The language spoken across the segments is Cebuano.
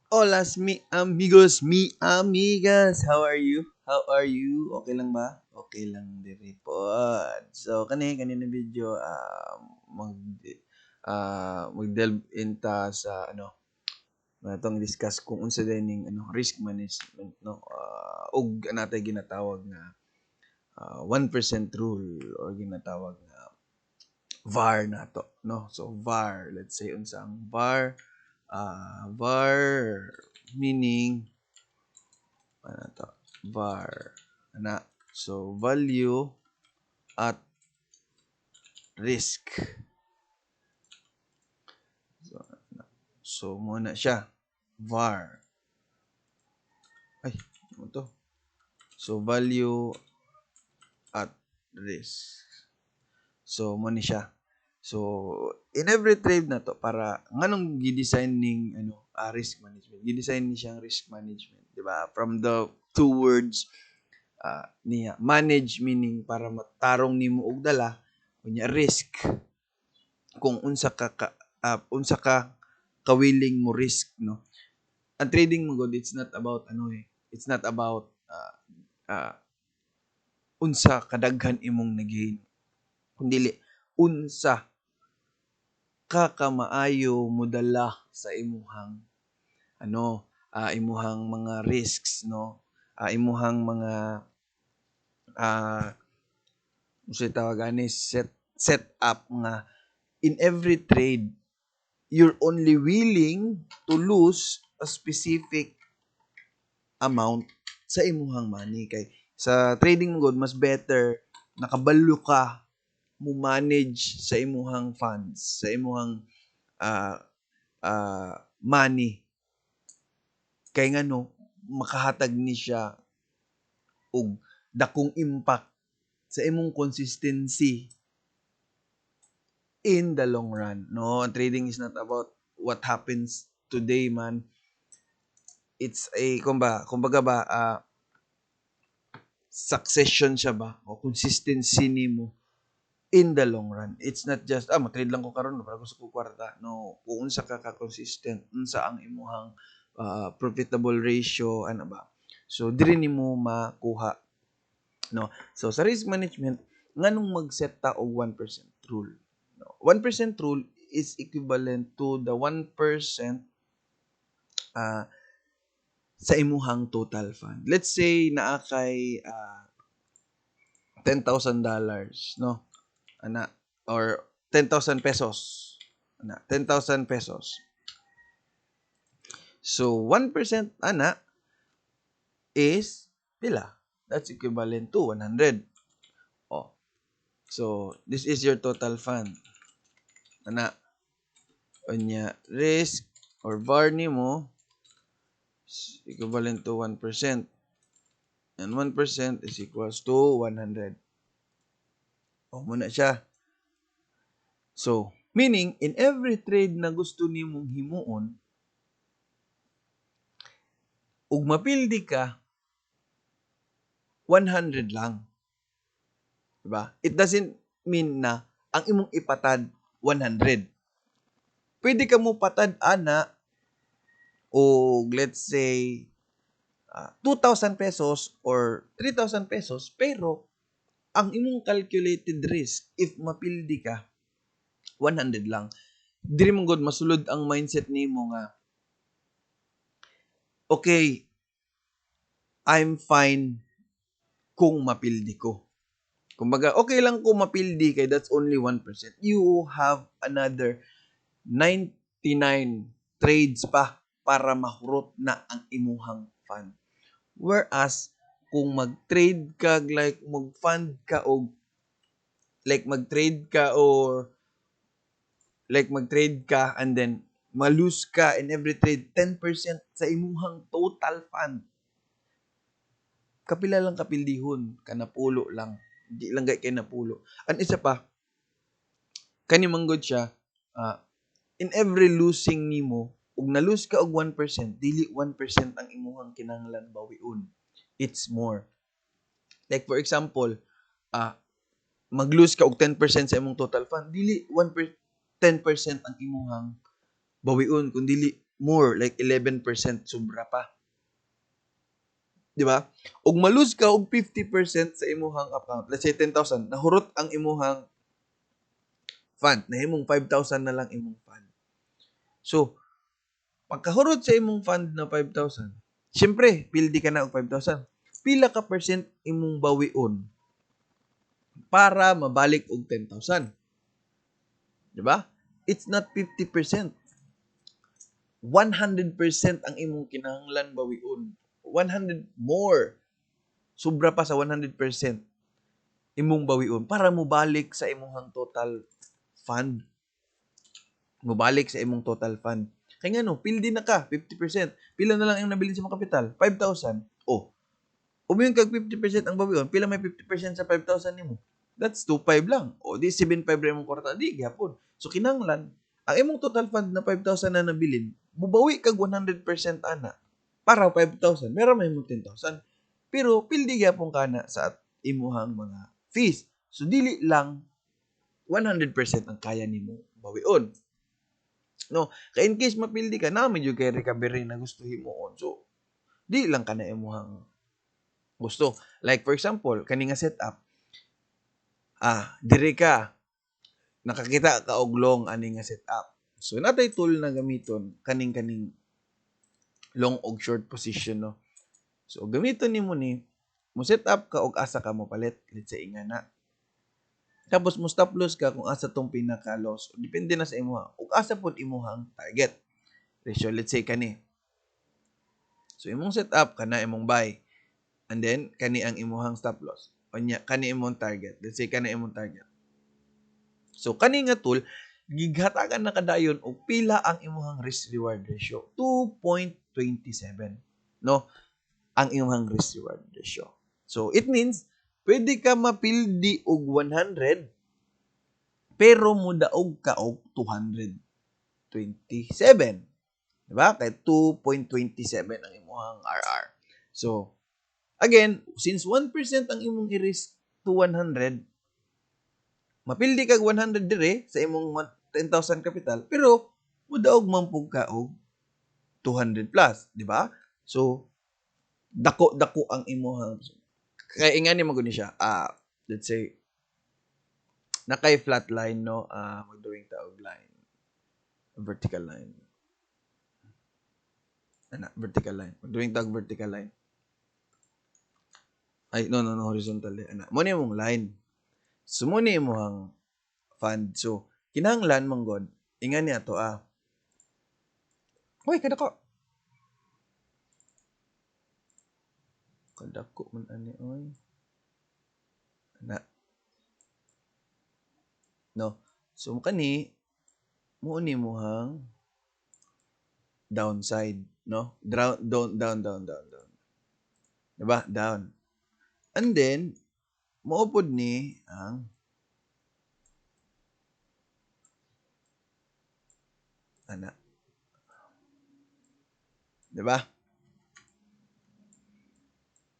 Hola, mi amigos, mi amigas. How are you? How are you? Okay lang ba? Okay lang diri po. So kanina video, mag delve inta sa ano atong discuss kung unsa day ning ano risk management, no, ug natay ginatawag nga 1% rule or ginatawag nga VAR nato, no? So VAR, let's say, unsa ang VAR? VAR meaning ano to? VAR ana, so value at risk. So mao na siya, VAR. Ay, ano to? So value at risk. So mao ni siya. So in every trade na to, para nganong gi-design ning ano, risk management? Gi-design ni siyang risk management, di ba? From the two words niya, manage meaning para matarong nimo og dala, unya risk kung unsa ka kawilling mo risk, no? Ang trading mo god, it's not about ano eh, it's not about unsa kadaghan imong na-gain, kundi unsa ka kamaayo modala sa imuhang ano, imuhang mga risks, no, imuhang mga unsay tawag ani, set up nga in every trade you're only willing to lose a specific amount sa imuhang money. Kay sa trading mo god, mas better nakabalo ka mo manage sa imuhang funds, sa imuhang money, kay ngano makahatag ni siya og dakong impact sa imong consistency in the long run, no? Ang trading is not about what happens today man. It's a kumbaga ba, succession siya ba o consistency nimo in the long run. It's not just "Ah, matrade lang ko karon para gusto ko kwarta." No, kung unsa ka ka-consistent, unsa ang imuhang profitable ratio, ano ba. So diri nimo makuha, no? So sa risk management, nganong mag-set ta og 1% rule? No, 1% rule is equivalent to the 1% sa imuhang total fund. Let's say naa kay $10,000, no? Ana, or 10,000 pesos. Ana, 10,000 pesos. So 1% ana is pila? That's equivalent to 100. Oh. So this is your total fund. Ana. Unya risk or VAR nimo is equivalent to 1%. And 1% is equals to 100. O, mao na siya. So, meaning, in every trade na gusto nimong himuon, ug mapildi ka, 100 lang. Diba? It doesn't mean na ang imong ipatad 100. Pwede ka mo patad ana o let's say 2,000 pesos or 3,000 pesos, pero ang imong calculated risk if mapildi ka, 100 lang. Diri mo gud masulod ang mindset nimo nga okay, I'm fine kung mapildi ko. Kumbaga, okay lang kung mapildi kay that's only 1%. You have another 99 trades pa para mahurot na ang imuhang fund. Whereas, kung mag-trade ka, like mag-fund ka og like mag-trade ka or like mag-trade ka and then ma-lose ka in every trade 10% sa imuhang total fund, kapila lang kapildihon ka? Napulo lang. Di lang gay kay napulo. Ang isa pa, kani man gud siya, in every losing nimo, ug na-lose ka og 1%, dili 1% ang imuhang kinahanglan bawion. It's more. Like for example, mag-lose ka og 10% sa imong total fund, dili 1 10% ang imuhang bawion, kun dili more, like 11% sobra pa. Di ba? Og malose ka og 50% sa imuhang account. Let's say 10,000, nahurot ang imuhang fund. Nahimong 5,000 na lang imong fund. So, pagkahurot sa imong fund na 5,000, siyempre, pildi ka na og 5,000. Pila ka percent imong bawion para mabalik og 10,000? Di ba? It's not 50%. 100% ang imong kinahanglan bawion. 100 more. Sobra pa sa 100% imong bawion para mobalik sa imong total fund. Mobalik sa imong total fund. Kaya nga no, pildi na ka, 50%. Pila na lang ang nabilin sa imong kapital? 5,000. Oh, umiyon kag 50% ang bawion, pila may 50% sa 5,000 nimo? That's 2,500 lang. O di 7,500 ra imong kwarta, di gyapon. So kinahanglan ang imong total fund na 5,000 na nabilin, mubawi kag 100% ana para 5,000, meron may imong 10,000. Pero pildi gyapon ka na sa imuhang mga fees. So dili lang 100% ang kaya nimo bawion. No, kay in case mapildi ka na medyo kay recovery na gusto himuon. So di lang ka na imuhang gusto. Like for example, kani nga setup, diri ka nakakita ka og long ani nga setup. So natay tool na gamiton kaning long og short position, no. So gamiton nimo ni mo set up ka og asa ka mo palit, let's say nga na. Tapos mo stop loss ka kung asa tong pinaka loss. Depende na sa imuha. Ug asa pod imuhang target ratio, let's say kani. So imong set up kana imong buy. And then kani ang imuhang stop loss. Unya kani imong target. Let's say kani imong target. So kani nga tool gighatagan na kadayon og pila ang imuhang risk reward ratio, 2.27, no, ang imuhang risk reward ratio. So it means pwede ka mapildi og 100 pero mudaog ka og 227. Diba? Kay 2.27 ang imuhang RR. So again, since 1% ang imong i-risk to 100, mapildi kag 100 dire sa imong 10,000 capital, pero mudaog man pug ka og 200 plus, di ba? So dako-dako ang imuhang kay ingani man gud ni siya. Let's say nakay flat line, no, mag-drawing ta og line, vertical line. Ana, vertical line. Mag-drawing ta og vertical line. Ay, no, no, no, horizontal. Ana, mo ni imong line. So, mo ni imong fund. So, kinahanglan man god, ingani ato ah. Uy, kadako. Kadako man ani oy. Ana. No. So kani mo ni mohang downside, no? Down, down, down, down, down, down. Diba? Down. And then moupod ni ang ana. Diba?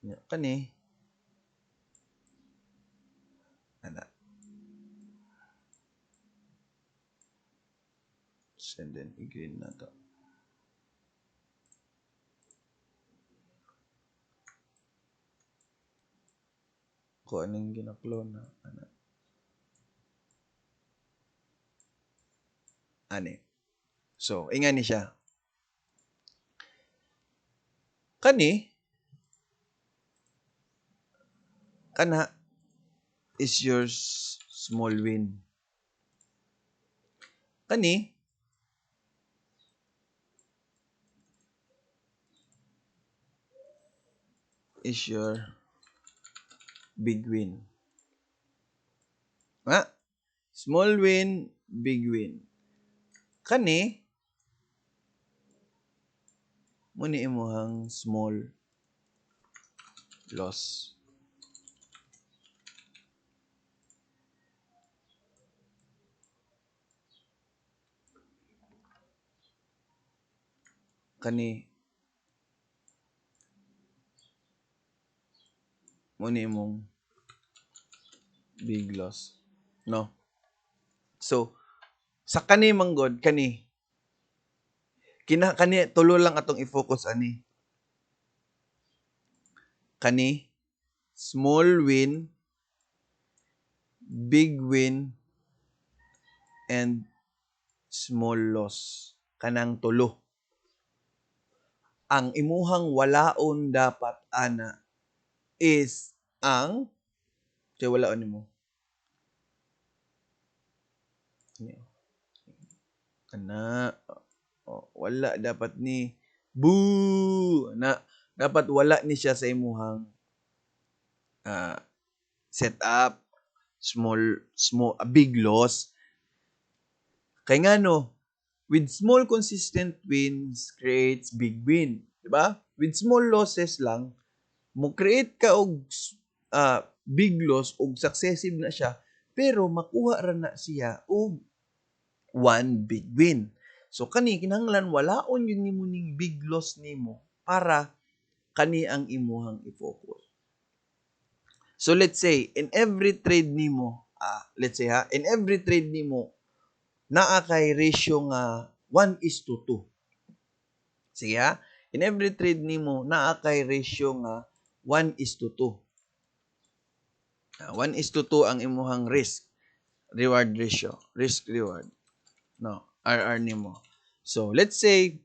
Nya kani ana. And then i-green na to. Ko anong gina-clone na ana. Ani. So, ingani siya. Kani kana is your small win. Kani is your big win. Ha? Small win, big win. Kani mo ni imuhang small loss. Kani mo ni imong big loss, no? So sa kani manggod kani Kina kani tulo lang atong i-focus ani. Kani small win, big win, and small loss. Kanang tulo. Ang imuhang walaon dapat ana is ang kay walaon nimo. Kana oh, wala dapat ni boo na dapat wala ni siya sa imuhang set up small small a big loss. Kay ngano, with small consistent wins creates big win, di ba? With small losses lang mo create ka og big loss og successive na siya, pero makuha ra na siya og one big win. So kani kinahanglan walaon yun nimo ning big loss nimo para kani ang imuhang i-focus. So let's say in every trade nimo, let's say ha, in every trade nimo naa kay ratio nga 1:2. Sige ha, in every trade nimo naa kay ratio nga 1:2. 1:2 ang imuhang risk reward ratio, risk reward. No, RR nimo. So let's say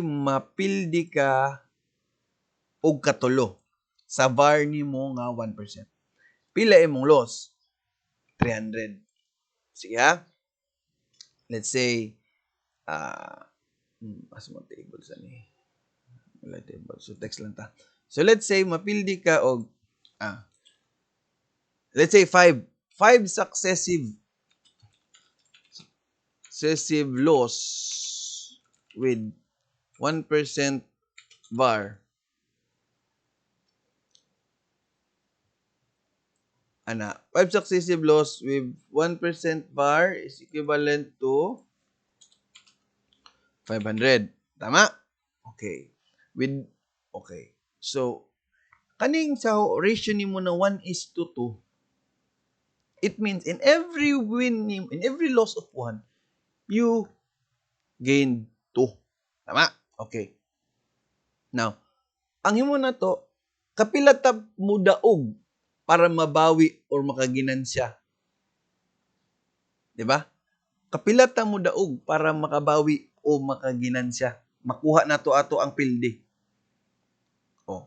mapildi ka og katulo sa VAR nimo nga 1%. Pila imong loss? 300. Sige ha? Let's say, asa mo table sa ni? Wala table. So, text lang ta. So, let's say, mapildi ka og, let's say, five successive loss with 1% VAR. Ana, 5 successive loss with 1% VAR is equivalent to 500. Tama? Okay. With, okay. So, kaning sa ratio nimo na 1:2, it means in every win, in every loss of 1, you gain 2. Tama? Okay. Now, ang himo na to, kapila ta mo daog para mabawi or makaginansya. Diba? Kapila ta mo daog para makabawi o makaginansya. Makuha na to ato ang pildi. O.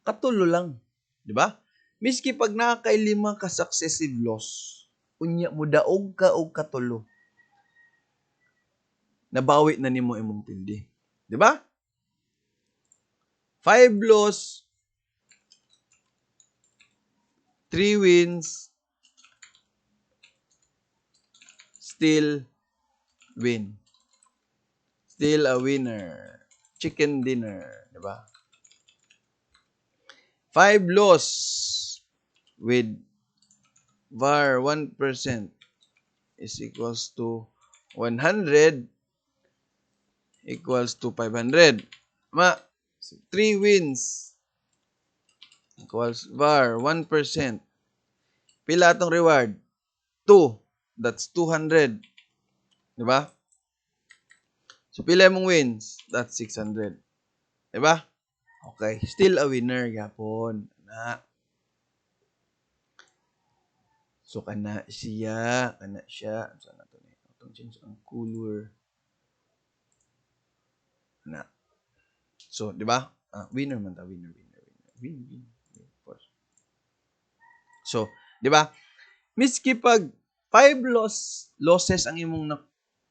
Katulo lang. Diba? Miski pag naa kay lima ka successive loss, unya mo daog ka og katulo, nabawi na nimo imong pildi. Diba? 5 loss, 3 wins, still win. Still a winner. Chicken dinner. Diba? 5 loss with VAR 1% is equals to 100 equals to 500. Ma, 3 wins equals VAR 1%. Pila atong reward? 2. That's 200. Diba? So, pila imong wins? That's 600. Diba? Okay. Still a winner gapon. Na. So, kana siya. Kana siya. Saan na to ni? Atong change ang color. Na. So, di ba? Winner man ta. Winner, winner, winner. Win, win, win. Of course. So, di ba? Miski pag 5 losses ang imong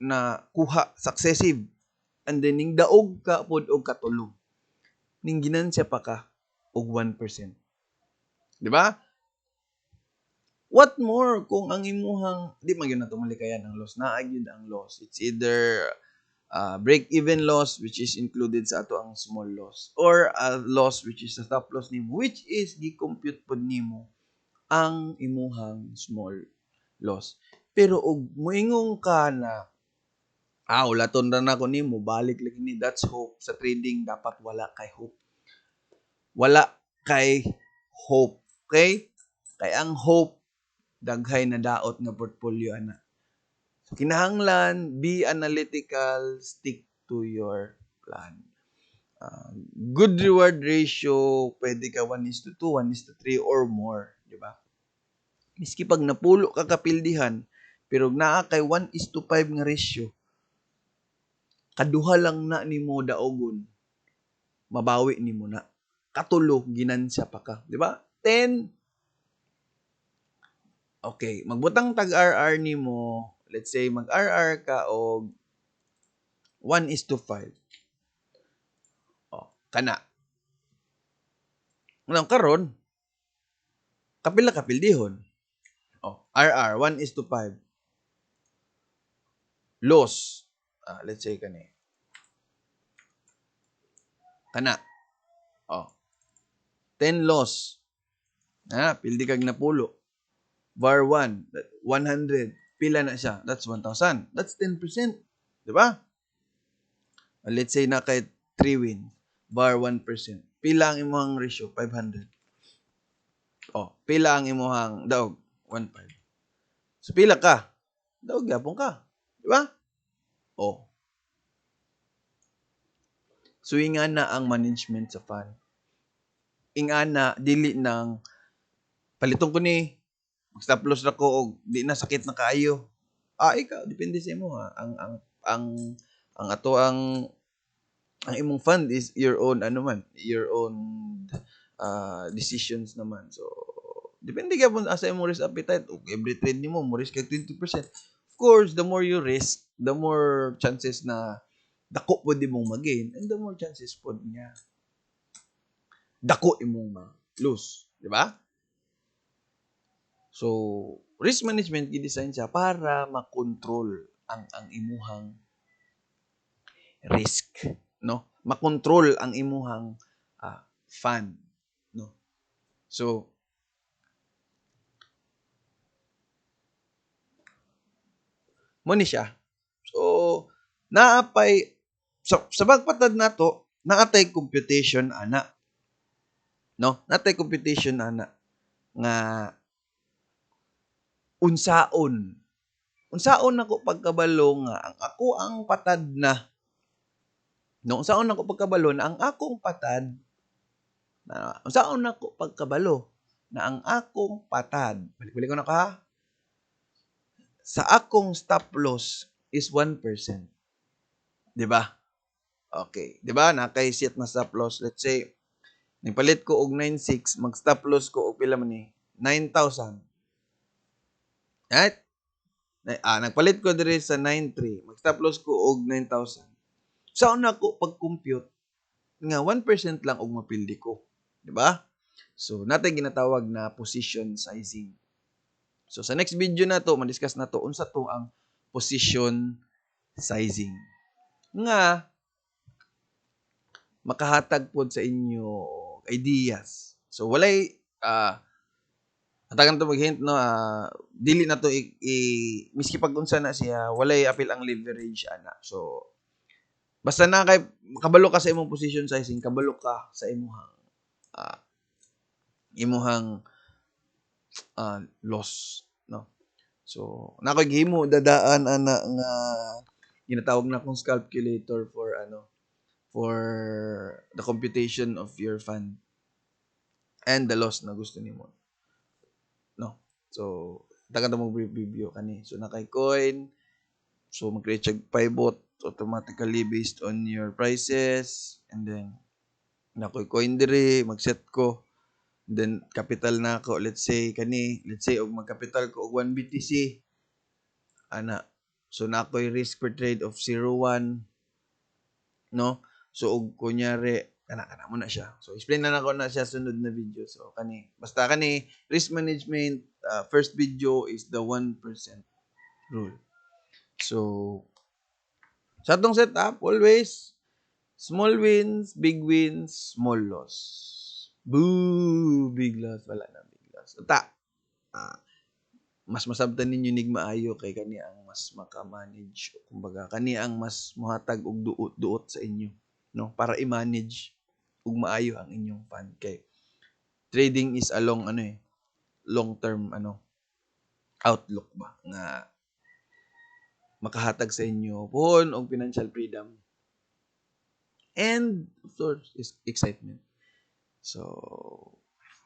na kuha successive, and then ning daog ka pod og katulo, ning ginansya pa ka og 1%. Di ba? What more kung ang imuhang di man gyud na malikayan ang loss, naa gyud ang loss. It's either break-even loss, which is included sa ato ang small loss, or a loss which is a stop loss nimo, which is gi-compute pod nimo ang imuhang small loss. Pero og moingon ka na, ulaton ra nako nimo, balik lagi ni, that's hope. Sa trading dapat wala kay hope. Wala kay hope. Okay? Kay ang hope, daghay na daot nga portfolio ana. So, kinahanglan be analytical, stick to your plan. Good reward ratio, pwede ka 1 is to 2, 1 is to 3 or more, di ba? Miski pag napulo ka kapildihan, pero naa kay 1 is to 5 nga ratio, kaduha lang na nimo daogon, mabawi nimo na. Katulo, ginansya pa ka. Di ba? 10. Okay, magbutang tag RR nimo, let's say mag RR ka og 1 is to 5. Oh, kana. Unang karon, kapila kapildihon? Oh, RR 1 is to 5. Loss. Ah, let's say kani. Kana. Oh. 10 loss. Ah, pildi kag napulo. VAR 1, 100. Pila na siya? That's 1,000. That's 10%. Di ba? Let's say na kay 3 wins. VAR 1%. Pila ang imong ratio? 500. Oh, pila ang imong daog? 1.5. So pila ka? Daog gyapon ka. Di ba? Oh. So ingana ang management sa fund. Ingana dili nang paliton ko ni, mag-stop loss ra ko og di na sakit na kaayo. Ah, ikaw, depende sa imo ha. Ang ato ang imong fund is your own ano man, your own decisions naman. So depende gyapon asa imong risk appetite. Og every trade nimo mo risk kag 20%. Of course, the more you risk, the more chances na dako pud imong mag-gain and the more chances pod nga dako imong ma-lose, di ba? So, risk management gi-design siya para makontrol ang imuhang risk, no? Makontrol ang imuhang fund, no? So, mo ni siya. So, naapay sa bagpatad nato, naatay computation ana. No? Natay computation ana nga unsaon. Unsaon nako pagkabalo nga ang ako ang patad na. No, unsaon nako pagkabalo na ang akong patad na unsaon nako pagkabalo na ang akong patad. Balik-balik ko na ka. Sa akong stop loss is 1%. 'Di ba? Okay, 'di ba? Nakay set na stop loss. Let's say nagpalit ko og 9.6, mag-stop loss ko og pila man ni? 9,000. Right? Nagpalit ko diri sa 9.3, mag-stop loss ko og 9,000. Sa una ko pag-compute nga 1% lang og mapildi ko, di ba? So natay ginatawag na position sizing. So sa next video na to, ma-discuss na to unsa to ang position sizing. Nga makahatag pod sa inyo ideas. So walay hatagan to mag-hint, no, dili na to miski pag unsa na siya, walay apil ang leverage ana. So basta na kay kabalo ka sa imong position sizing, kabalo ka sa imuhang loss, no? So na koy gihimo dadaan ana nga ginatawag na akong scalculator for ano, for the computation of your fund and the loss na gusto nimo, no? So tagan to mo brief review kani. So nakay coin, so mag-create siya pivot automatically based on your prices, and then nakoy coin diri, mag-set ko, then capital na ako, let's say kani, let's say og mag-capital ko og 1 BTC ana. So nakoy risk per trade of 0.1, no? So og kunyari kana kana mo na siya. So explain na nako na siya sunod na video. So kani, basta kani risk management, first video is the 1% rule. So sa atong setup, always small wins, big wins, small loss. Boo! Big loss. Wala na big loss. Ta, mas masabtan ninyo nig maayo kay kani ang mas maka-manage. Kumbaga, kani ang mas mohatag og duot-duot sa inyo, no? Para i-manage ug maayo ang inyong fund kay trading is a long ano eh, long term ano outlook ba nga Makahatag sa inyo puhon og financial freedom and of course is excitement. So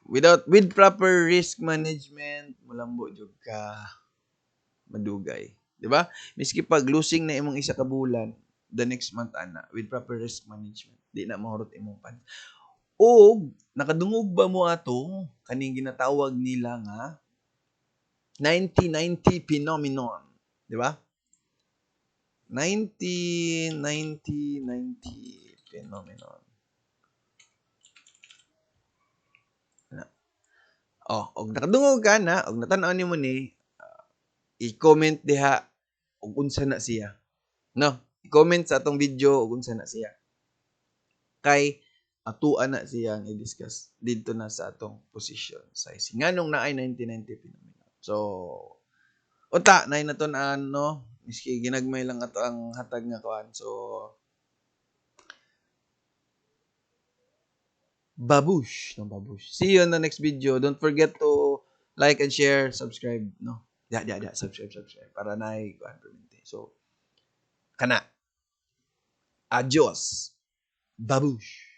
without with proper risk management, mulambo jud ka madugay, di ba? Miski pag losing na imong isa ka bulan, the next month ana, with proper risk management, di na mahurot imong funds. O nakadungog ba mo ato kaning ginatawag nila nga 90-90 phenomenon, di ba? 90 90 90 phenomenon na. Oh, og nakadungog ka na og natan-aw nimo ni, i-comment diha og unsa na siya, no? I-comment sa atong video og unsa na siya, kay atoa na siyang i-discuss dito na sa atong position sizing, nganong naay 90-90 phenomenon. So unta nay natun-an, no? Miski ginagmay lang ato ang hatag nga kuan. So babush, no? Babush. See you in the next video. Don't forget to like and share, subscribe, no? Ya, subscribe, subscribe para naay kuan permente. So kana, adios, babush.